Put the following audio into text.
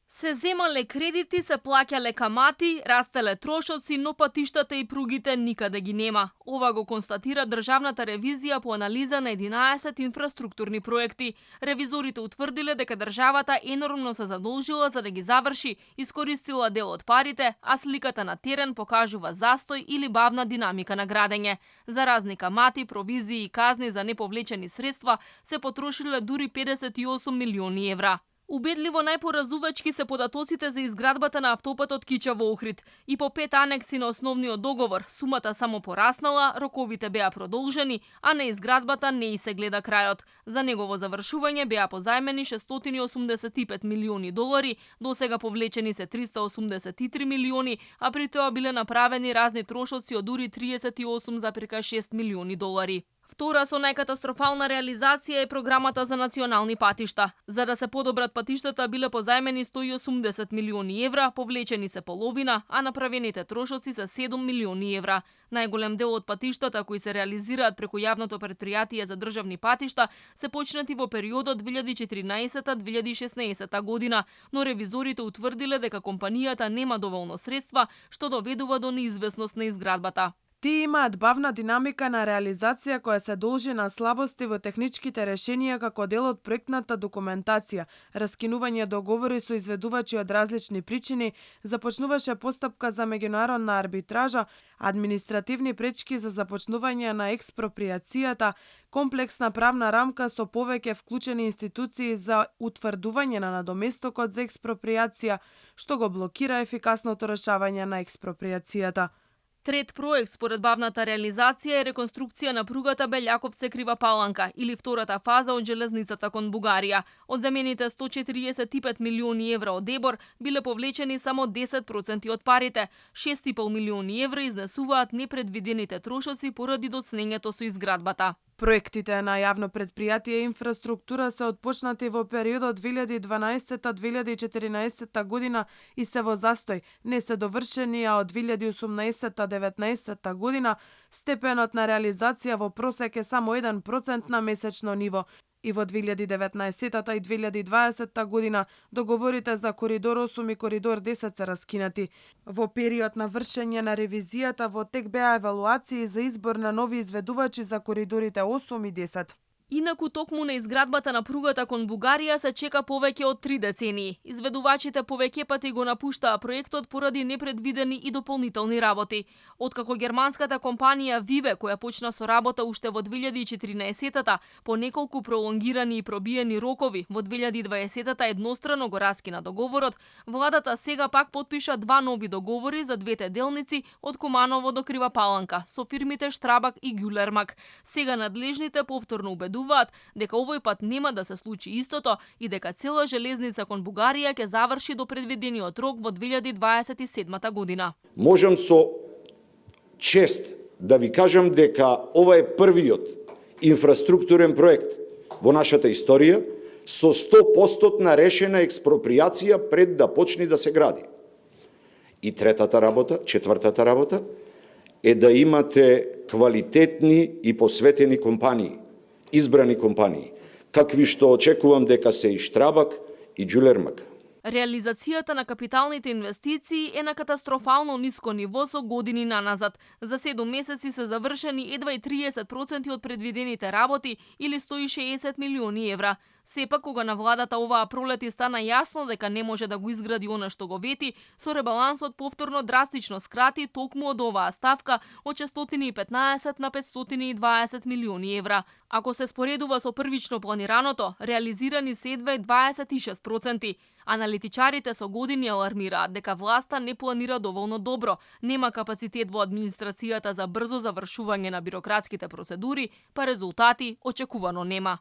Се земале кредити, се плаќале камати, растеле трошоци, но патиштата и пругите никаде ги нема. Ова го констатира Државната ревизија по анализа на 11 инфраструктурни проекти. Ревизорите утврдиле дека државата енормно се задолжила за да ги заврши, искористила дел од парите, а сликата на терен покажува застој или бавна динамика на градење. За разни камати, провизии и казни за неповлечени средства се потрошиле дури 58 милиони евра. Убедливо најпоразувачки се податоците за изградбата на автопатот Кичево-Охрид. И по 5 анекси на основниот договор, сумата само пораснала, роковите беа продолжени, а на изградбата не и се гледа крајот. За негово завршување беа позајмени 685 милиони долари, досега повлечени се 383 милиони, а при тоа биле направени разни трошоци од дури 38,6 милиони долари. Втора со најкатастрофална реализација е програмата за национални патишта. За да се подобрат патиштата биле позајмени 180 милиони евра, повлечени се половина, а направените трошоци се 7 милиони евра. Најголем дел од патиштата кои се реализираат преку јавното претпријатие за државни патишта се почнати во периодот 2014-2016 година, но ревизорите утврдиле дека компанијата нема доволно средства, што доведува до неизвестност на изградбата. Тие имаат бавна динамика на реализација која се должи на слабости во техничките решенија како дел од проектната документација, раскинување договори со изведувачи од различни причини, започнуваше постапка за меѓународна арбитража, административни пречки за започнување на експроприацијата, комплексна правна рамка со повеќе вклучени институции за утврдување на надоместокот за експроприација, што го блокира ефикасното решавање на експроприацијата. Трет проект според бавната реализација е реконструкција на пругата Белјаковце-Крива Паланка или втората фаза од железницата кон Бугарија. Од замените 145 милиони евра од ДЕБОР биле повлечени само 10% од парите. 6,5 милиони евра изнесуваат непредвидените трошоци поради доцнењето со изградбата. Проектите на јавно предпријатие инфраструктура се отпочнати во периодот 2012-2014 година и се во застој, не се довршени, а од 2018-19 година степенот на реализација во просек е само 1% на месечно ниво. И во 2019 и 2020 година договорите за Коридор 8 и Коридор 10 се раскинати. Во период на вршење на ревизијата во тек беа евалуации за избор на нови изведувачи за коридорите 8 и 10. Инаку токму на изградбата на пругата кон Бугарија се чека повеќе од 3 децении. Изведувачите повеќе пати го напуштаа проектот поради непредвидени и дополнителни работи. Откако германската компанија Вибе, која почна со работа уште во 2014-та, по неколку пролонгирани и пробиени рокови, во 2020-та еднострано го раскина договорот, владата сега пак потпиша 2 нови договори за двете делници од Куманово до Крива Паланка со фирмите Штрабак и Гюлермак. Сега надлежните повторно убедуваат дека овој пат нема да се случи истото и дека цела железница кон Бугарија ќе заврши до предвидениот рок во 2027 година. Можам со чест да ви кажам дека ова е првиот инфраструктурен проект во нашата историја со 100% решена експроприација пред да почне да се гради. И четвртата работа е да имате квалитетни и посветени компании, избрани компании, какви што очекувам дека се и Штрабак и Ѓулермак. Реализацијата на капиталните инвестиции е на катастрофално ниско ниво со години наназад. За 7 месеци се завршени едва и 30% од предвидените работи или 160 милиони евра. Сепак, кога на владата оваа пролети стана јасно дека не може да го изгради она што го вети, со ребалансот повторно драстично скрати токму од оваа ставка од 615 на 520 милиони евра. Ако се споредува со првично планираното, реализирани се едва и 26%. Аналитичарите со години алармираат дека власта не планира доволно добро, нема капацитет во администрацијата за брзо завршување на бирократските процедури, па резултати очекувано нема.